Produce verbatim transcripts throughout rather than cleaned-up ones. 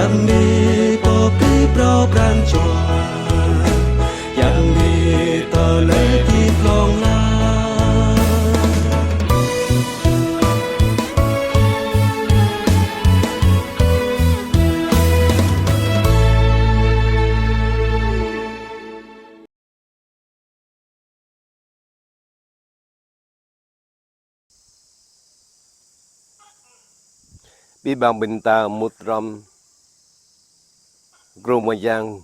Yang ni pô pơpŭ pran jua, yang ni tơlơi hơdip hlŏng lar. Abih bang ƀing ta mŭt hrŏm gru mơyang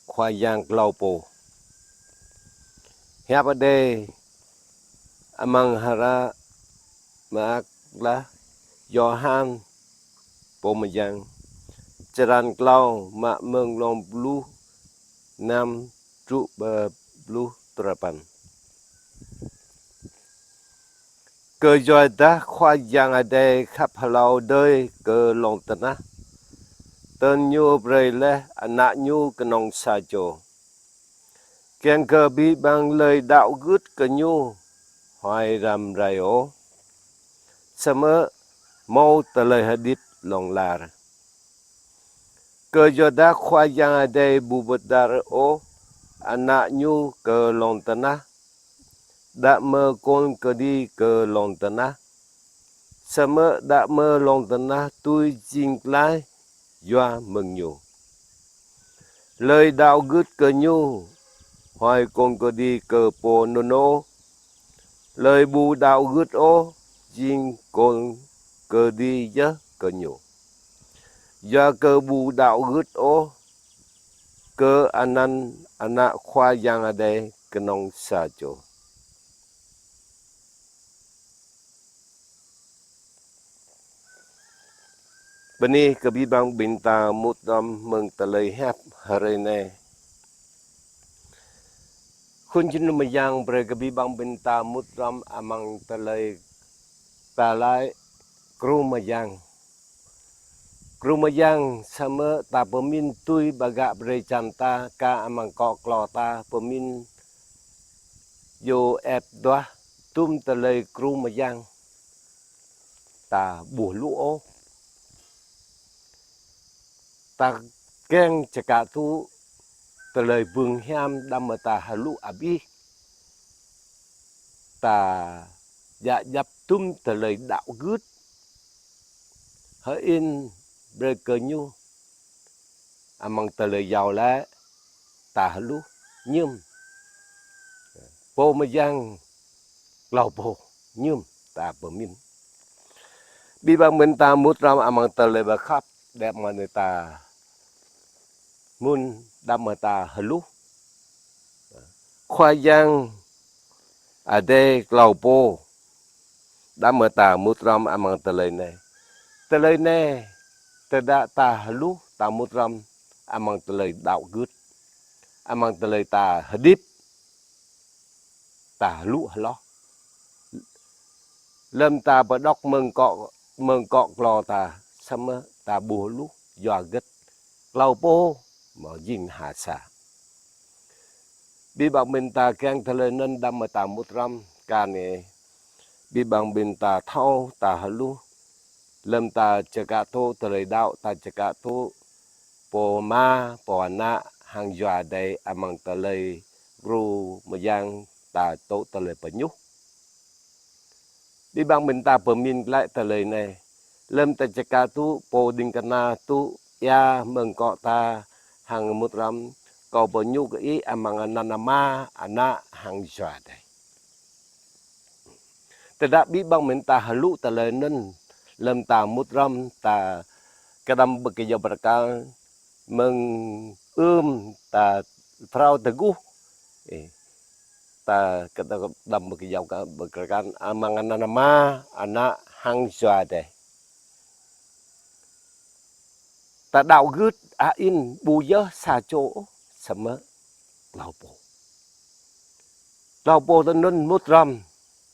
Khua Yang klâo pô. Hiăp Adai amăng hră mơak laih Yôhan pô mơyang, črăn klâo, mă mơ̆ng glông pluh năm truh pơ pluh duapăn. Kơyua dah Khua Yang Adai khăp hlâo đơi kơ lŏn tơnah, tơl Ñu brơi laih Ană Ñu kơnong sa čô, kiăng kơ abih bang hlơi đaŏ gưt kơ Ñu huai răm rai ôh, samơ̆ hmâo tơlơi hơdip hlŏng lar. Kơyua dah Khua Yang Adai ƀu pơđar ôh Ană Ñu kơ lŏn tơnah, đah mơ̆ kŏn kơđi kơ lŏn tơnah, samơ̆ đah mơ̆ lŏn tơnah tui jing klaih yua mơ̆ng Ñu. Hlơi đaŏ gưt kơ Ñu huai kŏn kơđi kơ pô anŭn ôh. Hlơi ƀu đaŏ gưt ôh jing kŏn kơđi yơh kơ ñu, yua kơ ƀu đaŏ gưt ôh kơ anăn Ană Khua Yang Adai kơnong sa čô. Bơni kơ abih bang ƀing ta mŭt hrŏm mơ̆ng tơlơi hiăp hrơi anai. Khul jơnum mơyang brơi kơ abih bang ƀing ta mŭt hrŏm amăng tơlơi ta laĭ gru mơyang. Gru mơyang samơ̆ ta pơmĭn tui ƀơi gah brơi čan ta, kar amăng akŏ klâo ta pơmĭn yua ĕp duah tum tơlơi gru mơyang ta ƀu hluh ôh. Ta kiăng čơkă tŭ tơlơi bưng hiam đah mơ̆ ta hluh abih. Ta djă djăp tum tơlơi đaŏ gưt. Hơ-in brơi kơ Ñu amăng tơlơi iâu laĭ ta hluh ñum. Pô mơyang klâo pô ñum ta pơmĭn. Abih bang ƀing ta mŭt hrŏm amăng tơlơi pơkhăp đah mơ̆ ta mŭn, đah mơ̆ ta hluh. Khua Yang Adai klâo pô, đah mơ̆ ta mŭt hrŏm amăng tơlơi anai. Tơlơi anai, tơdah ta hluh ta mŭt hrŏm amăng tơlơi đaŏ gưt, amăng tơlơi ta hơdip, ta hluh hloh. Lơ̆m ta pơđŏk mơ̆ng akŏ, mơ̆ng akŏ klâo ta, samơ̆ ta ƀu hluh yua hơget. Klâo pô hmâo jing ha sa. Abih bang ƀing ta kiăng tơlơi anŭn đah mơ̆ ta mŭt hrŏm kar anai. Abih bang ƀing ta thâo ta hluh. Lơ̆m ta čơkă tŭ tơlơi đaŏ, ta čơkă tŭ Pô Ama, Pô Ană, hăng Jua Adai amăng tơlơi gru mơyang ta tŭ tơlơi pơñuh. Abih bang ƀing ta pơmĭn glaĭ tơlơi anai. Lơ̆m ta čơkă tŭ, pô ding kơna tŭ ia mơ̆ng akŏ ta hăng mŭt hrŏm, kâo pơñuh kơ ih amăng anăn Ama, Ană hăng Jua Adai. Tơdah abih bang ƀing ta hluh tơlơi anŭn, lơ̆m ta mŭt hrŏm, ta kơđăm ƀơi kơyâo bơrkal, mơ̆ng ưm ta phrâo tơgŭ. Ê, ta kơđăm ƀơi kơyâo bơrkal amăng anăn Ama, Ană hăng Jua Adai. Ta đaŏ gưt hơ-in ƀu yơh sa čô, samơ̆ klâo pô. Klâo pô tơ anŭn mŭt hrŏm.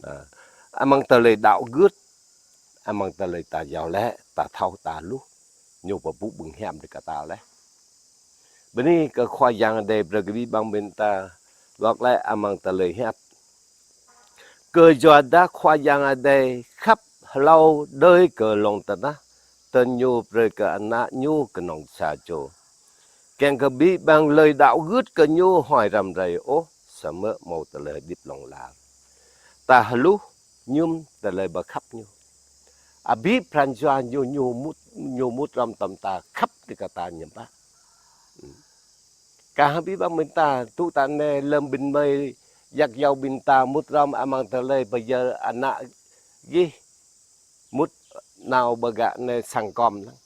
Nă, amăng tơlơi đaŏ gưt, amăng tơlơi ta iâu laĭ, ta thâo ta hluh, ñu pơpŭ bưng hiam brơi kơ ta laih. Bơni kơ Khua Yang Adai brơi kơ abih bang ƀing ta, wơ̆t glaĭ amăng tơlơi hiăp. Kơyua dah Khua Yang Adai khăp hlâo đơi kơ lŏn tơnah, tơl Ñu brơi kơ Ană Ñu kơnong sa čô, kiăng kơ abih bang hlơi đaŏ gưt kơ Ñu huai răm rai ôh, samơ̆ hmâo tơlơi hơdip hlŏng lar. Ta hluh mơñum tơlơi pơkhăp Ñu. Abih pran jua Ñu, Ñu mŭt, Ñu mŭt hrŏm tơm ta, khăp đĭ kơ ta, hiư̆m pă. Kah abih bang ƀing ta tŭ ta anai, lơ̆m ƀing mơi yak yâo ƀing ta mŭt hrŏm amăng tơlơi pơyơr ană gih mŭt nao pơ gah anai sang kŏm lăng.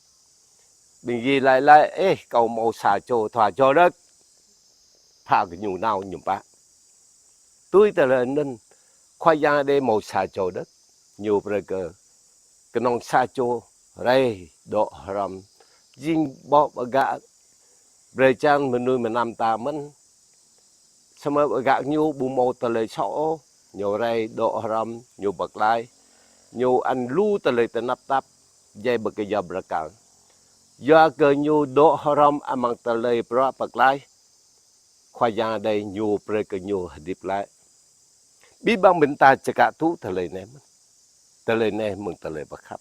Ƀing gih laĭ laĭ: "Ơ, kâo hmâo sa čô, dua čô đôč." Pha kơ ñu nao, hiư̆m pă. Tui tơlơi anŭn, Khua Yang Adai hmâo sa čô đôč, Ñu brơi kơ kơnong sa čô rai dŏ hrŏm, jing ƀô̆ pơ gah brơi čan mơnuih mơnam ta mơ̆n. Samơ̆ pơ gah Ñu ƀu hmâo tơlơi soh ôh, Ñu rai dŏ hrŏm, Ñu pơklaih, Ñu ăn lu tơlơi tơnap tap, djai pơkơyâo bơrơkal. Yua kơ Ñu dŏ hrŏm amăng tơlơi bruă pơklaih, Khua Yang Adai Ñu brơi kơ Ñu hơdip glaĭ. Abih bang ƀing ta čơkă tŭ tơlơi anai mơ̆n. Tơlơi anai mơ̆ng tơlơi pơkhăp.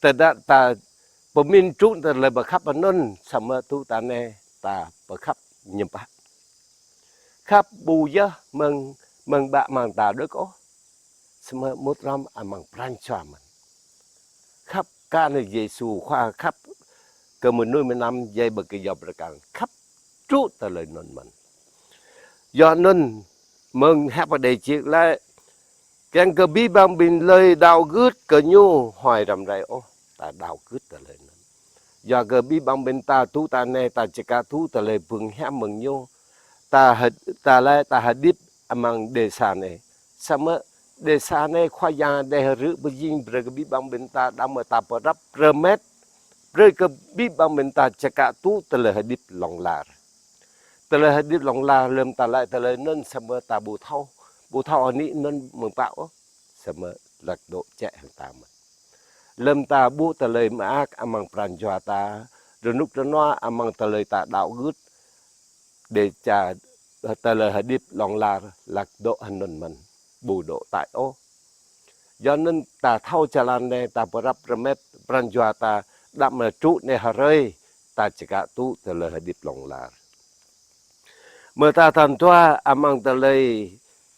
Tơdah ta pơmĭn truh tơlơi pơkhăp anŭn, samơ̆ tŭ ta anai ta pơkhăp, hiư̆m pă. Khăp ƀu yơh mơ̆ng, mơ̆ng ƀă amăng ta đôč ôh, samơ̆ mŭt hrŏm amăng pran jua mơ̆n. Khăp kar Yêsu Khua khăp kơ mơnuih mơnam djai pơkơyâo bơrơkal, khăp truh tơlơi anŭn mơ̆n. Yua anŭn mơ̆ng Hiăp Adai čih laĭ: "Kiăng kơ abih bang ƀing hlơi đaŏ gưt kơ Ñu huai răm rai ôh." Ta đaŏ gưt tơlơi anŭn. Yua kơ abih bang ƀing ta tŭ ta anai, ta čơkă tŭ tơlơi bưng hiam mơ̆ng Ñu. Ta hơ-, ta laĭ ta hơdip amăng dêsa anai. Samơ̆ dêsa anai Khua Yang Adai hrưh pơjing brơi kơ abih bang ƀing ta, đah mơ̆ ta pơrăp rơmet, brơi kơ abih bang ƀing ta čơkă tŭ tơlơi hơdip hlŏng lar. Tơlơi hơdip hlŏng lar, lơ̆m ta laĭ tơlơi anŭn samơ̆ ta ƀu thâo, ƀu thâo hơnĭ anŭn mơ̆ng pă ôh, samơ̆ lăk dŏ čĕ hăng ta mơ̆n. Lơ̆m ta ƀuh tơlơi mơak amăng pran jua ta, rơnŭk rơnua amăng tơlơi ta đaŏ gưt, dêh ča tơlơi hơdip hlŏng lar lăk dŏ hơnŭn mơ̆n, ƀu dŏ taih ôh. Yua anŭn ta thâo jơlan anai, ta pơrăp rơmet, pran jua ta đah mơ̆ truh anai hrơi, ta čơkă tŭ tơlơi hơdip hlŏng lar. Mơ̆ ta thâo dua amăng tơlơi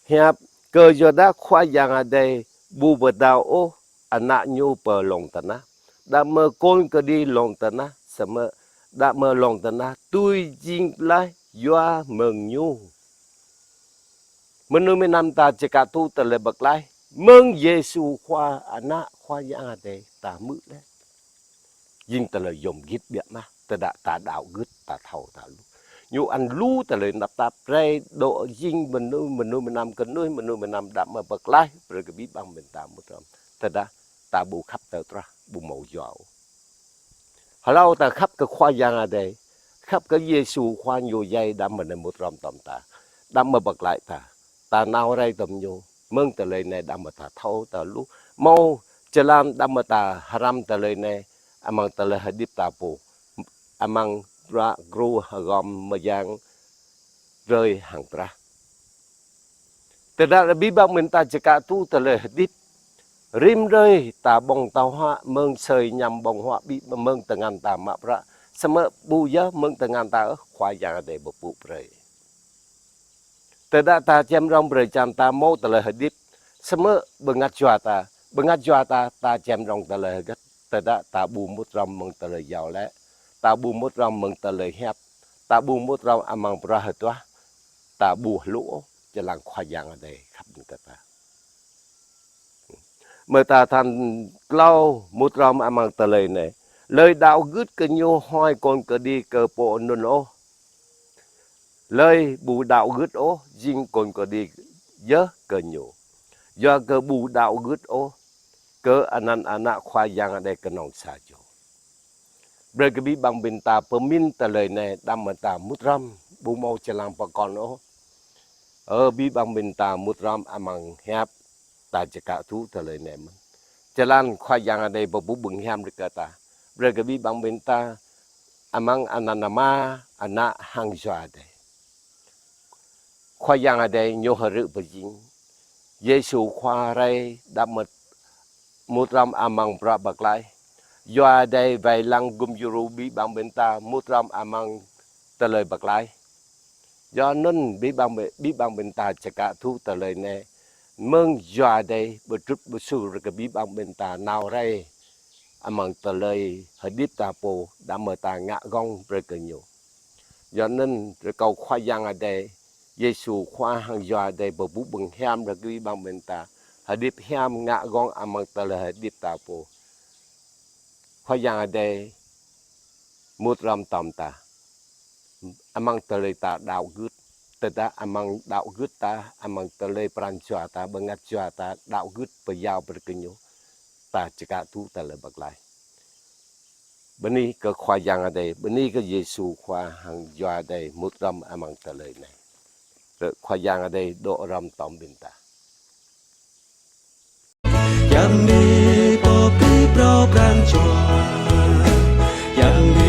hiăp, kơyua dah Khua Yang Adai ƀu pơtao ôh Ană Ñu pơ lŏn tơnah, đah mơ̆ kŏn kơđi lŏn tơnah, samơ̆ đah mơ̆ lŏn tơnah dưi jing pơklaih yua mơ̆ng Ñu. Mơnuih mơnam ta čơkă tŭ tơlơi pơklaih mơ̆ng Yêsu Khua, Ană Khua Yang Adai, ta hmư̆ laih. Jing tơlơi yôm git biă mă, tơdah ta đaŏ gưt, ta thâo ta lu. Ñu ăn lu tơlơi tơnap tap, rai dŏ jing mơnuih, mơnuih mơnam kơnuih, mơnuih mơnam đah mơ̆ pơklaih brơi kơ abih bang ƀing ta mŭt hrŏm. Tơdah ta ƀu khăp tơl truh, ƀu hmâo yua ôh. Hlâo ta khăp kơ Khua Yang Adai, khăp kơ Yêsu Khua, Ñu djai đah mơ̆ anai mŭt hrŏm tơm ta, đah mơ̆ pơklaih ta, ta nao rai tơm Ñu. Mơ̆ng tơlơi anai đah mơ̆ ta thâo ta lu, hmâo jơlan đah mơ̆ ta hrăm tơlơi anai amăng tơlơi hơdip ta pô, amăng bruă gru hơgŏm mơyang hrơi hăng prah. Tơdah abih bang ƀing ta čơkă tŭ tơlơi hơdip, rĭm hrơi ta ƀơ̆ng tơlơi huă, mơ̆ng asơi añăm ƀơ̆ng huă, ƀu mơ̆ng tơngan ta mă bruă, samơ̆ ƀu yơh mơ̆ng tơngan ta ôh, Khua Yang Adai pơpŭ brơi. Tơdah ta čem rŏng brơi čan ta hmâo tơlơi hơdip, samơ̆ bơngăt jua ta, bơngăt jua ta, ta čem rŏng tơlơi hơgĕt, tơdah ta ƀu mŭt hrŏm mơ̆ng tơlơi iâu laĭ, ta ƀu mŭt hrŏm mơ̆ng tơlơi hiăp, ta ƀu mŭt hrŏm amăng bruă hơduah, ta ƀu hluh ôh jơlan Khua Yang Adai khăp kơ ta. Mơ̆ ta thâo klâo mŭt hrŏm amăng tơlơi anai: hlơi đaŏ gưt kơ Ñu huai kŏn kơđi kơ pô anŭn ôh. Hlơi ƀu đaŏ gưt ôh, jing kŏn kơđi yơh kơ ñu, yua kơ ƀu đaŏ gưt ôh kơ anăn Ană Khua Yang Adai kơnong sa čô. Brơi kơ abih bang ƀing ta pơmĭn tơlơi anai, đah mơ̆ ta mŭt hrŏm, ƀu hmâo jơlan pơkŏn ôh. Ơ abih bang ƀing ta mŭt hrŏm amăng hiăp, ta čơkă tŭ tơlơi anai mơ̆n. Jơlan Khua Yang Adai pơpŭ bưng hiam brơi kơ ta. Brơi kơ abih bang ƀing ta amăng anăn Ama, Ană hăng Jua Adai. Khua Yang Adai Ñu hrưh pơjing. Yêsu Khua rai đah mơ̆ mŭt hrŏm amăng bruă pơklaih. Yua Adai wai lăng gum djru abih bang ƀing ta mŭt hrŏm amăng tơlơi pơklaih. Yua anŭn abih bang, abih bang ƀing ta čơkă tŭ tơlơi anai. Mơ̆ng Yua Adai pơtrŭt pơsur kơ abih bang ƀing ta nao rai amăng tơlơi hơdip ta pô, đăm mơ̆ ta ngă gơ̆ng brơi kơ Ñu. Yua anŭn rơkâo Khua Yang Adai, Yêsu Khua hăng Yua Adai pơpŭ ƀơ̆ng hiam brơi kơ abih bang ƀing ta hơdip hiam ngă gơ̆ng amăng tơlơi hơdip ta pô. Khua Yang Adai mŭt hrŏm tom ta amăng tơlơi ta đaŏ gưt. Tơdah amăng đaŏ gưt ta, amăng tơlơi pran jua ta, bơngăt jua ta đaŏ gưt pơyua brơi kơ Ñu, ta čơkă tŭ tơlơi pơklaih. Bơni kơ Khua Yang Adai, bơni kơ Yêsu Khua hăng Yua Adai mŭt hrŏm amăng tơlơi anai. Rơkâo Khua Yang Adai dŏ hrŏm tom ƀing ta. Yang ni pô pĭ phrâo pran jua, yang